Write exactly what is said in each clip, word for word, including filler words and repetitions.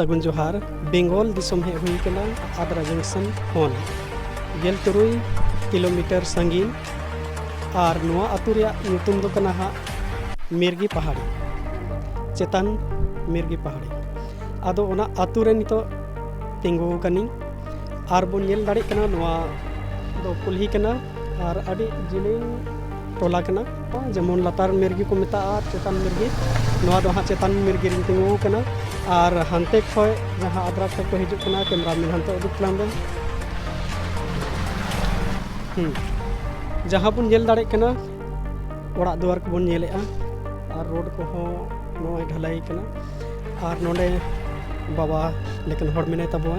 ᱥᱟᱹᱜᱩᱱ ᱡᱚᱦᱟᱨ᱾ ᱵᱮᱝᱜᱚᱞ ᱫᱤᱥᱚᱢ ᱦᱮᱡ ᱦᱩᱭ ᱠᱟᱱᱟ ᱟᱫᱽᱨᱟ ᱡᱚᱝᱥᱚᱱ ᱠᱷᱚᱱ ᱜᱮᱞ ᱛᱩᱨᱩᱭ ᱠᱤᱞᱳᱢᱤᱴᱟᱨ ᱥᱟᱺᱜᱤᱧ᱾ ᱟᱨ ᱱᱚᱣᱟ ᱟᱹᱛᱩ ᱨᱮᱭᱟᱜ ᱧᱩᱛᱩᱢ ᱫᱚ ᱠᱟᱱᱟ ᱦᱟᱸᱜ ᱢᱤᱨᱜᱤ ᱯᱟᱦᱟᱲᱤ, ᱪᱮᱛᱟᱱ ᱢᱤᱨᱜᱤ ᱯᱟᱦᱟᱲᱤ᱾ ᱟᱫᱚ ᱚᱱᱟ ᱟᱹᱛᱩ ᱨᱮ ᱱᱤᱛᱚᱜ ᱛᱤᱸᱜᱩ ᱟᱠᱟᱱᱤᱧ᱾ ᱟᱨ ᱵᱚᱱ ᱧᱮᱞ ᱫᱟᱲᱮᱭᱟᱜ ᱠᱟᱱᱟ, ᱱᱚᱣᱟ ᱫᱚ ᱠᱩᱞᱦᱤ ᱠᱟᱱᱟ ᱟᱨ ᱟᱹᱰᱤ ᱡᱤᱞᱤᱧ ᱴᱚᱞᱟ ᱠᱟᱱᱟ᱾ ᱡᱮᱢᱚᱱ ᱞᱟᱛᱟᱨ ᱢᱤᱨᱜᱤ ᱠᱚ ᱢᱮᱛᱟᱜᱼᱟ ᱟᱨ ᱪᱮᱛᱟᱱ ᱢᱤᱨᱜᱤ, ᱱᱚᱣᱟ ᱫᱚ ᱦᱟᱸᱜ ᱪᱮᱛᱟᱱ ᱢᱤᱨᱜᱤ ᱨᱤᱧ ᱛᱤᱸᱜᱩ ᱟᱠᱟᱱᱟ᱾ ᱟᱨ ᱦᱟᱱᱛᱮ ᱠᱷᱚᱡ ᱡᱟᱦᱟᱸ ᱟᱫᱽᱨᱟ ᱠᱷᱚᱡ ᱠᱚ ᱦᱤᱡᱩᱜ ᱠᱟᱱᱟ, ᱠᱮᱢᱨᱟᱢᱮᱱ ᱦᱟᱱᱛᱮ ᱩᱫᱩᱜ ᱛᱟᱞᱟᱝ ᱵᱮᱱ᱾ ᱦᱩᱸ᱾ ᱡᱟᱦᱟᱸ ᱵᱚᱱ ᱧᱮᱞ ᱫᱟᱲᱮᱭᱟᱜ ᱠᱟᱱᱟ, ᱚᱲᱟᱜ ᱫᱩᱣᱟᱹᱨ ᱠᱚᱵᱚᱱ ᱧᱮᱞᱮᱜᱼᱟ ᱟᱨ ᱨᱳᱰ ᱠᱚᱦᱚᱸ ᱱᱚᱜᱼᱚᱭ ᱰᱷᱟᱹᱞᱟᱹᱭ ᱠᱟᱱᱟ᱾ ᱟᱨ ᱱᱚᱰᱮ ᱵᱟᱵᱟ ᱞᱮᱠᱟᱱ ᱦᱚᱲ ᱢᱮᱱᱟᱭ ᱛᱟᱵᱚᱣᱟ᱾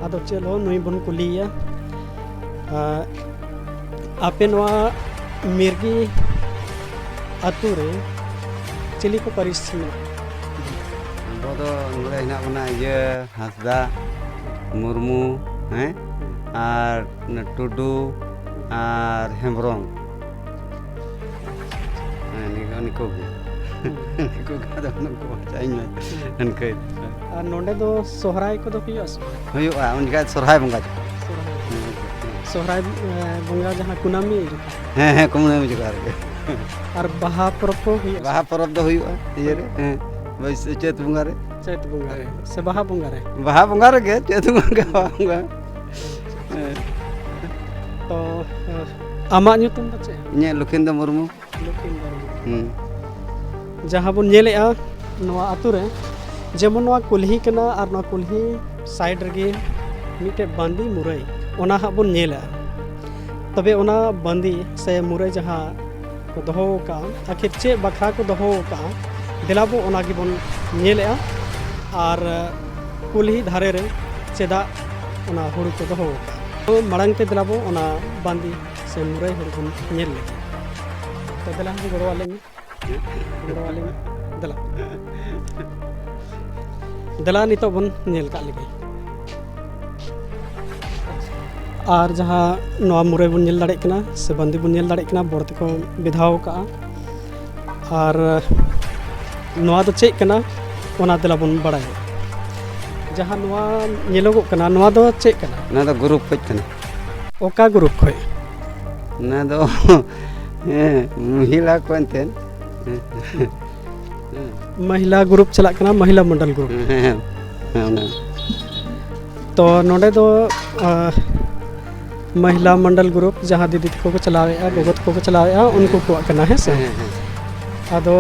ᱟᱫᱚ ᱪᱮᱫ ᱦᱚᱸ ᱱᱩᱭ ᱵᱚᱱ ᱠᱩᱞᱤᱭᱮᱭᱟ᱾ ᱟᱨ ᱟᱯᱮ ᱱᱚᱣᱟ ᱢᱤᱨᱜᱤ ᱟᱹᱛᱩ ᱨᱮ ᱪᱤᱞᱤ ᱠᱚ ᱯᱟᱹᱨᱤᱥ ᱢᱮᱱᱟᱜᱼᱟ? ᱟᱵᱚ ᱫᱚ ᱱᱚᱰᱮ ᱦᱮᱱᱟᱜ ᱵᱚᱱᱟ ᱤᱭᱟᱹ ᱦᱟᱸᱥᱫᱟ, ᱢᱩᱨᱢᱩ, ᱦᱮᱸ, ᱟᱨ ᱴᱩᱰᱩ ᱟᱨ ᱦᱮᱢᱵᱨᱚᱢ᱾ ᱦᱮᱸ, ᱱᱤᱠᱩ ᱱᱤᱠᱩ ᱜᱮ᱾ ᱱᱤᱠᱩ ᱜᱮ ᱟᱫᱚ ᱱᱩᱠᱩ ᱵᱟᱪᱷᱟᱣ ᱤᱧ ᱢᱮ᱾ ᱤᱱᱠᱟᱹ᱾ ᱟᱨ ᱱᱚᱰᱮ ᱫᱚ ᱥᱚᱦᱨᱟᱭ ᱠᱚᱫᱚ ᱦᱩᱭᱩᱜᱼᱟ ᱥᱮ ᱵᱟᱝ? ᱦᱩᱭᱩᱜᱼᱟ, ᱩᱱ ᱡᱚᱠᱷᱟᱡ ᱥᱚᱨᱦᱟᱭ ᱵᱚᱸᱜᱟ ᱡᱚᱠᱷᱟᱡ᱾ ᱥᱚᱦᱨᱟᱭ᱾ ᱦᱮᱸ, ᱦᱮᱸ᱾ ᱥᱚᱦᱨᱟᱭ ᱮ, ᱵᱚᱸᱜᱟ ᱡᱟᱦᱟᱸ ᱠᱩᱱᱟᱹᱢᱤ ᱡᱚᱠᱷᱟᱡ᱾ ᱦᱮᱸ, ᱦᱮᱸ, ᱠᱩᱱᱟᱹᱢᱤ ᱡᱚᱠᱷᱟᱡ ᱨᱮᱜᱮ᱾ ᱟᱨ ᱵᱟᱦᱟ ᱯᱚᱨᱚᱵᱽ ᱠᱚ ᱦᱩᱭᱩᱜᱼᱟ ᱥᱮ? ᱵᱟᱦᱟ ᱯᱚᱨᱚᱵᱽ ᱫᱚ ᱦᱩᱭᱩᱜᱼᱟ ᱤᱭᱟᱹ ᱨᱮ, ᱦᱮᱸ, ᱵᱟᱹᱭᱥᱟᱹ-, ᱪᱟᱹᱛ ᱵᱚᱸᱜᱟ ᱨᱮ᱾ ᱪᱟᱹᱛ ᱵᱚᱸᱜᱟ ᱨᱮ ᱥᱮ ᱵᱟᱦᱟ ᱵᱚᱸᱜᱟ ᱨᱮ? ᱵᱟᱦᱟ ᱵᱚᱸᱜᱟ ᱨᱮᱜᱮ, ᱪᱟᱹᱛ ᱵᱚᱸᱜᱟ ᱜᱮ ᱵᱟᱦᱟ ᱵᱚᱸᱜᱟ᱾ ᱦᱮᱸ᱾ ᱛᱚ ᱮ, ᱟᱢᱟᱜ ᱧᱩᱛᱩᱢ ᱫᱚ ᱪᱮᱫ? ᱤᱧᱟᱹᱜ ᱞᱚᱠᱷᱤᱱᱫᱚᱨ ᱢᱩᱨᱢᱩ᱾ ᱞᱚᱠᱷᱤᱱᱫᱚᱨ ᱢᱩᱨᱢᱩ᱾ ᱦᱩᱸ᱾ ᱡᱟᱦᱟᱸ ᱵᱚᱱ ᱧᱮᱞᱮᱜᱼᱟ ᱱᱚᱣᱟ ᱟᱹᱛᱩ ᱨᱮ, ᱡᱮᱢᱚᱱ ᱱᱚᱣᱟ ᱠᱩᱞᱦᱤ ᱠᱟᱱᱟ ᱟᱨ ᱱᱚᱣᱟ ᱠᱩᱞᱦᱤ ᱥᱟᱭᱤᱰ ᱨᱮᱜᱮ ᱢᱤᱫᱴᱮᱡ ᱵᱟᱸᱫᱤ ᱢᱩᱨᱟᱹᱭ, ᱚᱱᱟ ᱦᱟᱸᱜ ᱵᱚᱱ ᱧᱮᱞᱟ᱾ ᱛᱚᱵᱮ ᱚᱱᱟ ᱵᱟᱸᱫᱤ ᱥᱮ ᱢᱩᱨᱟᱹᱭ ᱡᱟᱦᱟᱸ ᱠᱚ ᱫᱚᱦᱚ ᱟᱠᱟᱫᱼᱟ, ᱟᱹᱠᱷᱤᱨ ᱪᱮᱫ ᱵᱟᱠᱷᱨᱟ ᱠᱚ ᱫᱚᱦᱚ ᱟᱠᱟᱫᱼᱟ, ᱫᱮᱞᱟ ᱵᱚ ᱚᱱᱟ ᱜᱮᱵᱚᱱ ᱧᱮᱞᱮᱜᱼᱟ᱾ ᱟᱨ ᱠᱩᱞᱦᱤ ᱫᱷᱟᱨᱮ ᱨᱮ ᱪᱮᱫᱟᱜ ᱚᱱᱟ ᱦᱩᱲᱩ ᱠᱚ ᱫᱚᱦᱚ ᱟᱠᱟᱫᱼᱟ᱾ ᱛᱚ ᱢᱟᱲᱟᱝ ᱛᱮ ᱫᱮᱞᱟ ᱵᱚ ᱚᱱᱟ ᱵᱟᱸᱫᱤ ᱥᱮ ᱢᱩᱨᱟᱹᱭ ᱦᱩᱲᱩ ᱵᱚᱱ ᱧᱮᱞ ᱞᱮᱜᱮ᱾ ᱛᱚ ᱫᱮᱞᱟ ᱜᱚᱲᱚ ᱟᱞᱮ ᱢᱮ᱾ ᱜᱚᱲᱚ ᱟᱞᱮ ᱢᱮ᱾ ᱫᱮᱞᱟ᱾ ᱫᱮᱞᱟ ᱱᱤᱛᱚᱜ ᱵᱚᱱ ᱧᱮᱞ ᱠᱟᱜ ᱞᱮᱜᱮ᱾ ᱟᱨ ᱡᱟᱦᱟᱸ ᱱᱚᱣᱟ ᱢᱩᱨᱟᱹᱭ ᱵᱚᱱ ᱧᱮᱞ ᱫᱟᱲᱮᱭᱟᱜ ᱠᱟᱱᱟ ᱥᱮ ᱵᱟᱸᱫᱤ ᱵᱚᱱ ᱧᱮᱞ ᱫᱟᱲᱮᱭᱟᱜ ᱠᱟᱱᱟ, ᱵᱚᱲ ᱛᱮᱠᱚ ᱵᱮᱫᱷᱟᱣ ᱠᱟᱜᱼᱟ᱾ ᱟᱨ ᱱᱚᱣᱟ ᱫᱚ ᱪᱮᱫ ᱠᱟᱱᱟ, ᱚᱱᱟ ᱫᱮᱞᱟ ᱵᱚᱱ ᱵᱟᱲᱟᱭᱟ᱾ ᱡᱟᱦᱟᱸ ᱱᱚᱣᱟ ᱧᱮᱞᱚᱜᱚᱜ ᱠᱟᱱᱟ, ᱱᱚᱣᱟ ᱫᱚ ᱪᱮᱫ ᱠᱟᱱᱟ? ᱚᱱᱟ ᱫᱚ ᱜᱨᱩᱯ ᱠᱷᱚᱡ ᱠᱟᱱᱟ᱾ ᱚᱠᱟ ᱜᱨᱩᱯ ᱠᱷᱚᱡ? ᱚᱱᱟ ᱫᱚ ᱦᱮᱸ, ᱢᱚᱦᱤᱞᱟ ᱠᱚ ᱮᱱᱛᱮᱫ᱾ ᱦᱮᱸ᱾ ᱢᱚᱦᱤᱞᱟ ᱜᱨᱩᱯ ᱪᱟᱞᱟᱜ ᱠᱟᱱᱟ, ᱢᱚᱦᱤᱞᱟ ᱢᱚᱱᱰᱚᱞ ᱜᱨᱩᱯ᱾ ᱦᱮᱸ, ᱦᱮᱸ, ᱦᱮᱸ, ᱚᱱᱟ᱾ ᱛᱚ ᱱᱚᱰᱮ ᱫᱚ ᱟᱦ, ᱢᱚᱦᱤᱞᱟ ᱢᱚᱱᱰᱚᱞ ᱜᱨᱩᱯ ᱡᱟᱦᱟᱸ ᱫᱤᱫᱤ ᱛᱟᱠᱚ ᱠᱚ ᱪᱟᱞᱟᱣᱮᱫᱼᱟ, ᱜᱚᱜᱚ ᱛᱟᱠᱚ ᱠᱚ ᱪᱟᱞᱟᱣᱮᱫᱼᱟ, ᱩᱱᱠᱩ ᱠᱚᱣᱟᱜ ᱠᱟᱱᱟ, ᱦᱮᱸ ᱥᱮ? ᱦᱮᱸ, ᱦᱮᱸ᱾ ᱟᱫᱚ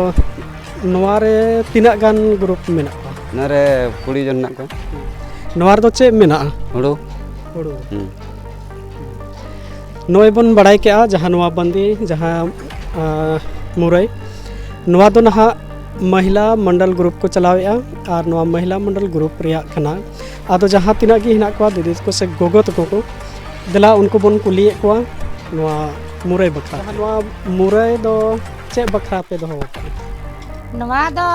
ᱱᱚᱣᱟ ᱨᱮ ᱛᱤᱱᱟᱹᱜ ᱜᱟᱱ ᱜᱨᱩᱯ ᱢᱮᱱᱟᱜ ᱠᱚᱣᱟ? ᱱᱚᱣᱟ ᱨᱮ ᱠᱩᱲᱤ ᱡᱚᱱ ᱢᱮᱱᱟᱜ ᱠᱚᱣᱟ᱾ ᱱᱚᱣᱟ ᱨᱮᱫᱚ ᱪᱮᱫ ᱢᱮᱱᱟᱜᱼᱟ? ᱦᱩᱲᱩ᱾ ᱦᱩᱲᱩ᱾ ᱦᱩᱸ᱾ ᱱᱚᱜᱼᱚᱭ ᱵᱚᱱ ᱵᱟᱲᱟᱭ ᱠᱮᱜᱼᱟ, ᱡᱟᱦᱟᱸ ᱱᱚᱣᱟ ᱵᱟᱸᱫᱤ, ᱡᱟᱦᱟᱸ, ᱟᱸ, ᱢᱩᱨᱟᱹᱭ, ᱱᱚᱣᱟ ᱫᱚ ᱱᱟᱦᱟᱜ ᱢᱚᱦᱤᱞᱟ ᱢᱚᱱᱰᱚᱞ ᱜᱨᱩᱯ ᱠᱚ ᱪᱟᱞᱟᱣᱮᱫᱼᱟ᱾ ᱟᱨ ᱱᱚᱣᱟ ᱢᱚᱦᱤᱞᱟ ᱢᱚᱱᱰᱚᱞ ᱜᱨᱩᱯ ᱨᱮᱭᱟᱜ ᱠᱟᱱᱟ᱾ ᱟᱫᱚ ᱡᱟᱦᱟᱸ ᱛᱤᱱᱟᱹᱜ ᱜᱮ ᱦᱮᱱᱟᱜ ᱠᱚᱣᱟ ᱫᱤᱫᱤ ᱛᱟᱠᱚ ᱥᱮ ᱜᱚᱜᱚ ᱛᱟᱠᱚ ᱠᱚ, ᱫᱮᱞᱟ ᱩᱱᱠᱩ ᱵᱚᱱ ᱠᱩᱞᱤᱭᱮᱫ ᱠᱚᱣᱟ ᱱᱚᱣᱟ ᱢᱩᱨᱟᱹᱭ ᱵᱟᱠᱷᱨᱟ᱾ ᱱᱚᱣᱟ ᱢᱩᱨᱟᱹᱭ ᱫᱚ ᱪᱮᱫ ᱵᱟᱠᱷᱨᱟ ᱯᱮ ᱫᱚᱦᱚ ᱟᱠᱟᱫᱟ? ᱱᱚᱣᱟ ᱫᱚ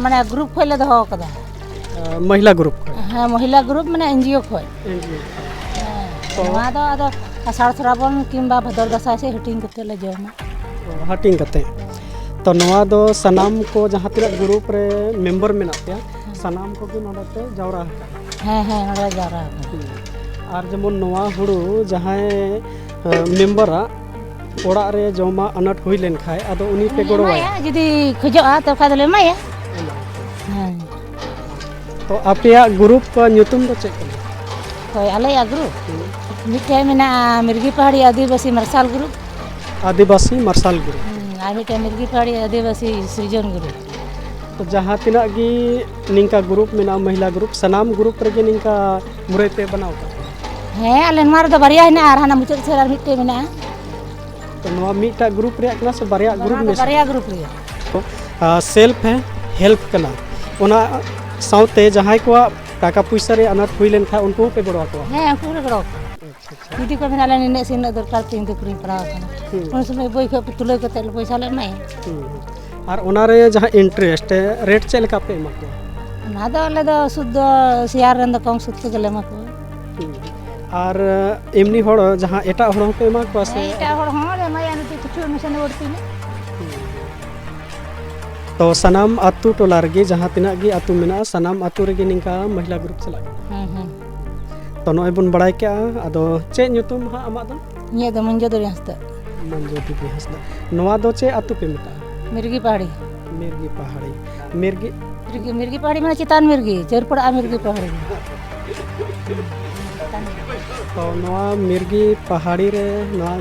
ᱢᱟᱱᱮ ᱜᱨᱩᱯ ᱠᱷᱚᱱ ᱞᱮ ᱫᱚᱦᱚ ᱟᱠᱟᱫᱟ᱾ ᱟᱸ, ᱢᱚᱦᱤᱞᱟ ᱜᱨᱩᱯ ᱠᱷᱚᱱ? ᱦᱮᱸ, ᱢᱚᱦᱤᱞᱟ ᱜᱨᱩᱯ ᱢᱟᱱᱮ ᱮᱱ ᱡᱤ ᱳ ᱠᱷᱚᱱ᱾ ᱮᱱ ᱡᱤ ᱳ᱾ ᱦᱮᱸ, ᱛᱚ ᱱᱚᱣᱟ ᱫᱚ ᱟᱫᱚ ᱟᱥᱟᱲ ᱥᱨᱟᱵᱚᱱ ᱠᱤᱝᱵᱟ ᱵᱷᱟᱫᱚᱨ ᱫᱟᱸᱥᱟᱭ ᱥᱮᱫ ᱦᱟᱹᱴᱤᱧ ᱠᱟᱛᱮ ᱞᱮ ᱡᱚᱢᱟ᱾ ᱚ, ᱦᱟᱹᱴᱤᱧ ᱠᱟᱛᱮ᱾ ᱛᱚ ᱱᱚᱣᱟ ᱫᱚ ᱥᱟᱱᱟᱢ ᱠᱚ ᱡᱟᱦᱟᱸ ᱛᱤᱱᱟᱹᱜ ᱜᱨᱩᱯ ᱨᱮ ᱢᱮᱢᱵᱟᱨ ᱢᱮᱱᱟᱜ ᱯᱮᱭᱟ, ᱦᱮᱸ᱾ ᱥᱟᱱᱟᱢ ᱠᱚᱜᱮ ᱱᱚᱰᱮ ᱯᱮ ᱡᱟᱣᱨᱟ ᱟᱠᱟᱱᱟ? ᱦᱮᱸ, ᱦᱮᱸ, ᱱᱚᱰᱮ ᱡᱟᱣᱨᱟ ᱟᱠᱟᱱᱟ᱾ ᱦᱩᱸ᱾ ᱟᱨ ᱡᱮᱢᱚᱱ ᱱᱚᱣᱟ ᱦᱩᱲᱩ ᱡᱟᱦᱟᱸᱭ, ᱮᱸ, ᱢᱮᱢᱵᱟᱨᱟᱜ ᱚᱲᱟᱜ ᱨᱮ ᱡᱚᱢᱟᱜ ᱟᱱᱟᱴ ᱦᱩᱭ ᱞᱮᱱᱠᱷᱟᱡ, ᱟᱫᱚ ᱩᱱᱤ ᱯᱮ ᱩᱱᱤ ᱞᱮ ᱜᱚᱲᱚᱣᱟᱭᱟ? ᱮᱢᱟᱭᱟ, ᱡᱩᱫᱤ ᱠᱷᱚᱡᱚᱜᱼᱟ, ᱛᱚ ᱠᱷᱟᱡ ᱫᱚᱞᱮ ᱮᱢᱟᱭᱟ᱾ ᱮᱢᱟᱭᱟ᱾ ᱦᱮᱸ᱾ ᱛᱚ ᱟᱯᱮᱭᱟᱜ ᱜᱨᱩᱯ ᱧᱩᱛᱩᱢ ᱫᱚ ᱪᱮᱫ ᱠᱟᱱᱟ? ᱦᱳᱭ, ᱟᱞᱮᱭᱟᱜ ᱜᱨᱩᱯ? ᱦᱩᱸ᱾ ᱢᱤᱫᱴᱮᱡ ᱢᱮᱱᱟᱜᱼᱟ ᱢᱤᱨᱜᱤ ᱯᱟᱦᱟᱲᱤ ᱟᱹᱫᱤᱵᱟᱹᱥᱤ ᱢᱟᱨᱥᱟᱞ ᱜᱨᱩᱯ᱾ ᱟᱹᱫᱤᱵᱟᱹᱥᱤ ᱢᱟᱨᱥᱟᱞ ᱜᱨᱩᱯ᱾ ᱦᱩᱸ, ᱟᱨ ᱢᱤᱫᱴᱮᱡ ᱢᱤᱨᱜᱤ ᱯᱟᱦᱟᱲᱤ ᱟᱹᱫᱤᱵᱟᱹᱥᱤ ᱥᱤᱨᱡᱚᱱ ᱜᱨᱩᱯ᱾ ᱛᱚ ᱡᱟᱦᱟᱸ ᱛᱤᱱᱟᱹᱜ ᱜᱮ ᱱᱤᱝᱠᱟ ᱜᱨᱩᱯ ᱢᱮᱱᱟᱜᱼᱟ, ᱢᱚᱦᱤᱞᱟ ᱜᱨᱩᱯ, ᱥᱟᱱᱟᱢ ᱜᱨᱩᱯ ᱨᱮᱜᱮ ᱱᱤᱝᱠᱟ ᱢᱩᱨᱟᱹᱭ ᱯᱮ ᱵᱮᱱᱟᱣ ᱠᱟᱜ ᱠᱟᱱᱟ? ᱦᱮᱸ, ᱟᱞᱮ ᱱᱚᱣᱟ ᱨᱮᱫᱚ ᱵᱟᱨᱭᱟ ᱦᱮᱱᱟᱜᱼᱟ ᱟᱨ ᱦᱟᱱᱟ ᱢᱩᱪᱟᱹᱫ ᱥᱮᱫ ᱟᱨ ᱢᱤᱫᱴᱮᱡ ᱢᱮᱱᱟᱜᱼᱟ᱾ ᱛᱚ ᱱᱚᱣᱟ ᱢᱤᱫᱴᱟᱜ ᱜᱨᱩᱯ ᱨᱮᱭᱟᱜ ᱠᱟᱱᱟ ᱥᱮ ᱵᱟᱨᱭᱟ ᱜᱨᱩᱯ ᱱᱚᱣᱟ ᱫᱚ ᱢᱮᱥᱟ? ᱵᱟᱨᱭᱟ ᱜᱨᱩᱯ ᱨᱮᱭᱟᱜ᱾ ᱟᱨ ᱥᱮᱞᱯ ᱦᱮ ᱦᱮᱞᱯ ᱠᱟᱱᱟ, ᱚᱱᱟ ᱥᱟᱶᱛᱮ ᱡᱟᱦᱟᱸᱭ ᱠᱚᱣᱟᱜ ᱴᱟᱠᱟ ᱯᱩᱭᱥᱟᱹ ᱨᱮ ᱟᱱᱟᱴ ᱦᱩᱭ ᱞᱮᱱᱠᱷᱟᱱ ᱩᱱᱠᱩ ᱦᱚᱸᱯᱮ ᱜᱚᱲᱚ ᱟᱠᱚᱣᱟ? ᱦᱮᱸ, ᱩᱱᱠᱩ ᱦᱚᱸᱞᱮ ᱜᱚᱲᱚ ᱟᱠᱚᱣᱟ᱾ ᱟᱪᱪᱷᱟ, ᱟᱪᱪᱷᱟ᱾ ᱡᱩᱫᱤ ᱠᱚ ᱢᱮᱱᱟ, "ᱟᱞᱮ ᱱᱤᱱᱟᱹᱜ ᱥᱮ ᱱᱤᱱᱟᱹᱜ ᱫᱚᱨᱠᱟᱨ ᱛᱤᱧ ᱫᱚ ᱠᱤᱨᱤᱧ ᱯᱟᱲᱟᱣ ᱟᱠᱟᱱᱟ", ᱦᱩᱸ᱾ ᱩᱱ ᱥᱚᱢᱚᱭ ᱵᱳᱭ ᱠᱷᱚᱡ ᱛᱩᱞᱟᱹᱣ ᱠᱟᱛᱮ ᱞᱮ ᱯᱚᱭᱥᱟ ᱞᱮ ᱮᱢᱟᱭᱟ᱾ ᱦᱩᱸ, ᱦᱩᱸ᱾ ᱟᱨ ᱚᱱᱟ ᱨᱮ ᱡᱟᱦᱟᱸ ᱤᱱᱴᱟᱨᱮᱥᱴ ᱨᱮᱴ ᱪᱮᱫ ᱞᱮᱠᱟ ᱯᱮ ᱮᱢᱟ ᱠᱚᱣᱟ? ᱚᱱᱟ ᱫᱚ ᱟᱞᱮ ᱫᱚ ᱥᱩᱫ ᱫᱚ ᱥᱮᱭᱟᱨ ᱨᱮᱱ ᱫᱚ ᱠᱚᱢ ᱥᱩᱫ ᱛᱮᱜᱮ ᱞᱮ ᱮᱢᱟ ᱠᱚᱣᱟ᱾ ᱦᱩᱸ᱾ ᱟᱨ ᱮᱢᱱᱤ ᱦᱚᱲ ᱡᱟᱦᱟᱸ ᱮᱴᱟᱜ ᱦᱚᱲ ᱦᱚᱸᱯᱮ ᱮᱢᱟ ᱠᱚᱣᱟ ᱥᱮ? ᱦᱮᱸ, ᱮᱴᱟᱜ ᱦᱚᱲ ᱦᱚᱸ ᱞᱮ ᱮᱢᱟᱭᱟ, ᱱᱩᱠᱩ ᱠᱤᱪᱷᱩ ᱱᱟᱥᱮ ᱵᱟᱹᱲᱛᱤ ᱧᱚᱜ᱾ ᱦᱩᱸ᱾ ᱛᱚ ᱛᱚ ᱥᱟᱱᱟᱢ ᱟᱹᱛᱩ ᱴᱚᱞᱟ ᱨᱮᱜᱮ ᱡᱟᱦᱟᱸ ᱛᱤᱱᱟᱹᱜ ᱜᱮ ᱟᱹᱛᱩ ᱢᱮᱱᱟᱜᱼᱟ, ᱥᱟᱱᱟᱢ ᱟᱹᱛᱩ ᱨᱮᱜᱮ ᱱᱤᱝᱠᱟ ᱢᱚᱦᱤᱞᱟ ᱜᱨᱩᱯ ᱪᱟᱞᱟᱜ ᱠᱟᱱᱟ᱾ ᱦᱩᱸ, ᱦᱩᱸ᱾ ᱛᱚ ᱱᱚᱜᱼᱚᱭ ᱵᱚᱱ ᱵᱟᱲᱟᱭ ᱠᱮᱜᱼᱟ, ᱟᱫᱚ ᱪᱮᱫ ᱧᱩᱛᱩᱢ ᱦᱟᱸᱜ ᱟᱢᱟᱜ ᱫᱚ? ᱤᱧᱟᱹᱜ ᱫᱚ ᱢᱚᱧᱡᱩ ᱫᱮᱵᱤ ᱦᱟᱸᱥᱫᱟ᱾ ᱢᱚᱧᱡᱩ ᱫᱮᱵᱤ ᱦᱟᱸᱥᱫᱟ᱾ ᱱᱚᱣᱟ ᱫᱚ ᱪᱮᱫ ᱟᱹᱛᱩ ᱯᱮ ᱢᱮᱛᱟᱜᱼᱟ? ᱢᱤᱨᱜᱤ ᱯᱟᱦᱟᱲᱤ᱾ ᱢᱤᱨᱜᱤ ᱯᱟᱦᱟᱲᱤ᱾ ᱢᱤᱨᱜᱤ ᱢᱤᱨᱜᱤ, ᱢᱤᱨᱜᱤ ᱯᱟᱦᱟᱲᱤ ᱢᱟᱱᱮ ᱪᱮᱛᱟᱱ ᱢᱤᱨᱜᱤ, ᱪᱟᱹᱨᱯᱟᱲᱟ ᱢᱤᱨᱜᱤ ᱯᱟᱦᱟᱲᱤ᱾ ᱛᱚ ᱱᱚᱣᱟ ᱢᱤᱨᱜᱤ ᱯᱟᱦᱟᱲᱤ ᱨᱮ ᱱᱚᱣᱟ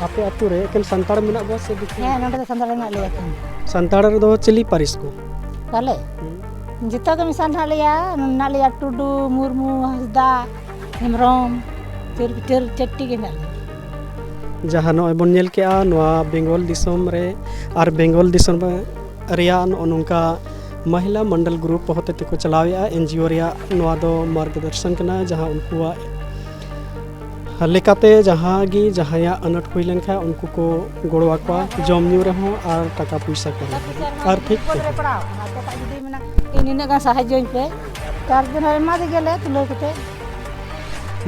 ᱟᱯᱮ ᱟᱹᱛᱩ ᱨᱮ ᱮᱠᱮᱱ ᱥᱟᱱᱛᱟᱲ ᱢᱮᱱᱟᱜ ᱠᱚᱣᱟ ᱥᱮ ᱫᱤᱠᱩ? ᱦᱮᱸ, ᱱᱚᱰᱮ ᱫᱚ ᱥᱟᱱᱛᱟᱲ ᱢᱮᱱᱟᱜ ᱞᱮᱭᱟ ᱮᱠᱷᱮᱱ᱾ ᱥᱟᱱᱛᱟᱲ ᱨᱮᱫᱚ ᱪᱤᱞᱤ ᱯᱟᱹᱨᱤᱥ ᱠᱚ? ᱟᱞᱮ? ᱦᱩᱸ᱾ ᱡᱚᱛᱚ ᱜᱮ ᱢᱮᱥᱟ ᱢᱮᱱᱟᱜ ᱞᱮᱭᱟ, ᱢᱮᱱᱟᱜ ᱞᱮᱭᱟ ᱴᱩᱰᱩ, ᱢᱩᱨᱢᱩ, ᱦᱟᱸᱥᱫᱟ, ᱦᱮᱢᱵᱨᱚᱢ, ᱪᱟᱹᱨ, ᱪᱟᱹᱨ, ᱪᱟᱹᱨᱴᱤ ᱜᱮ ᱢᱮᱱᱟᱜ ᱞᱮᱭᱟ᱾ ᱡᱟᱦᱟᱸ ᱱᱚᱜᱼᱚᱭ ᱵᱚᱱ ᱧᱮᱞ ᱠᱮᱜᱼᱟ, ᱱᱚᱣᱟ ᱵᱮᱝᱜᱚᱞ ᱫᱤᱥᱚᱢ ᱨᱮ ᱟᱨ ᱵᱮᱝᱜᱚᱞ ᱫᱤᱥᱚᱢ ᱨᱮᱭᱟᱜ ᱱᱚᱜᱼᱚ ᱱᱚᱝᱠᱟ ᱢᱚᱦᱤᱞᱟ ᱢᱚᱱᱰᱚᱞ ᱜᱨᱩᱯ ᱦᱚᱛᱮ ᱛᱮᱠᱚ ᱪᱟᱞᱟᱣᱮᱫᱼᱟ ᱮᱱ ᱡᱤ ᱳ ᱨᱮᱭᱟᱜ ᱱᱚᱣᱟ ᱫᱚ ᱢᱟᱨᱜᱚᱫᱚᱨᱥᱚᱱ ᱠᱟᱱᱟ, ᱡᱟᱦᱟᱸ ᱩᱱᱠᱩᱣᱟᱜ ᱞᱮᱠᱟᱛᱮ ᱡᱟᱦᱟᱸ ᱜᱮ ᱡᱟᱦᱟᱸᱭᱟᱜ ᱟᱱᱟᱴ ᱦᱩᱭ ᱞᱮᱱᱠᱷᱟᱱ ᱩᱱᱠᱩ ᱠᱚ ᱜᱚᱲᱚ ᱟᱠᱚᱣᱟ, ᱡᱚᱢ ᱧᱩ ᱨᱮᱦᱚᱸ ᱟᱨ ᱴᱟᱠᱟ ᱯᱩᱭᱥᱟᱹ ᱠᱚᱨᱮ ᱦᱚᱸ᱾ ᱟᱨ ᱴᱷᱤᱠ ᱛᱮ ᱯᱟᱲᱟᱣ ᱠᱟᱱᱟ, ᱚᱠᱚᱭᱴᱟᱜ ᱡᱩᱫᱤ ᱢᱮᱱᱟ, "ᱤᱧ ᱱᱤᱱᱟᱹᱜ ᱜᱟᱱ ᱥᱟᱦᱟᱡᱽᱡᱚᱧ ᱯᱮ", ᱪᱟᱨ ᱫᱤᱱ ᱦᱚᱸ ᱮᱢᱟ ᱫᱮ ᱜᱮᱞᱮ ᱛᱩᱞᱟᱹᱣ ᱠᱟᱛᱮ᱾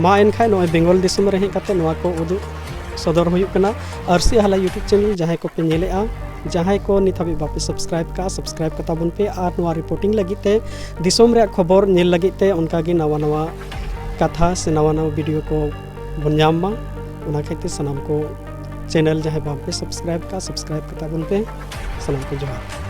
ᱢᱟ ᱮᱱᱠᱷᱟᱱ ᱱᱚᱜᱼᱚᱭ ᱵᱮᱝᱜᱚᱞ ᱫᱤᱥᱚᱢ ᱨᱮ ᱦᱮᱡ ᱠᱟᱛᱮ ᱱᱚᱣᱟ ᱠᱚ ᱩᱫᱩᱜ ᱥᱚᱫᱚᱨ ᱦᱩᱭᱩᱜ ᱠᱟᱱᱟ᱾ ᱟᱨᱥᱤ ᱦᱟᱞᱟ YouTube ᱪᱮᱱᱮᱞ ᱡᱟᱦᱟᱸᱭ ᱠᱚᱯᱮ ᱧᱮᱞᱮᱜᱼᱟ, ᱡᱟᱦᱟᱸᱭ ᱠᱚ ᱱᱤᱛ ᱦᱟᱹᱵᱤᱡ ᱵᱟᱯᱮ ᱥᱟᱵᱥᱠᱨᱟᱭᱤᱵ ᱠᱟᱜᱼᱟ, ᱥᱟᱵᱥᱠᱨᱟᱭᱤᱵ ᱠᱟᱛᱟ ᱵᱚᱱ ᱯᱮ᱾ ᱟᱨ ᱱᱚᱣᱟ ᱨᱤᱯᱳᱨᱴᱤᱝ ᱞᱟᱹᱜᱤᱫ ᱛᱮ, ᱫᱤᱥᱚᱢ ᱨᱮᱭᱟᱜ ᱠᱷᱚᱵᱚᱨ ᱧᱮᱞ ᱞᱟᱹᱜᱤᱫ ᱛᱮ, ᱚᱱᱠᱟᱜᱮ ᱱᱟᱣᱟ ᱱᱟᱣᱟ ᱠᱟᱛᱷᱟ ᱥᱮ ᱱᱟᱣᱟ ᱱᱟᱣᱟ ᱵᱷᱤᱰᱤᱭᱳ ᱠᱚ ᱵᱚᱱ ᱧᱟᱢ ᱢᱟ, ᱚᱱᱟ ᱠᱷᱟᱹᱛᱤᱨ ᱥᱟᱱᱟᱢ ᱠᱚ ᱪᱮᱱᱮᱞ ᱡᱟᱦᱟᱸᱭ ᱵᱟᱯᱮ ᱥᱟᱵᱥᱠᱨᱟᱭᱤᱵ ᱠᱟᱜᱼᱟ, ᱥᱟᱵᱥᱠᱨᱟᱭᱤᱵ ᱠᱟᱛᱟ ᱵᱚᱱ ᱯᱮ᱾ ᱥᱟᱱᱟᱢ ᱠᱚ ᱡᱚᱦᱟᱨ᱾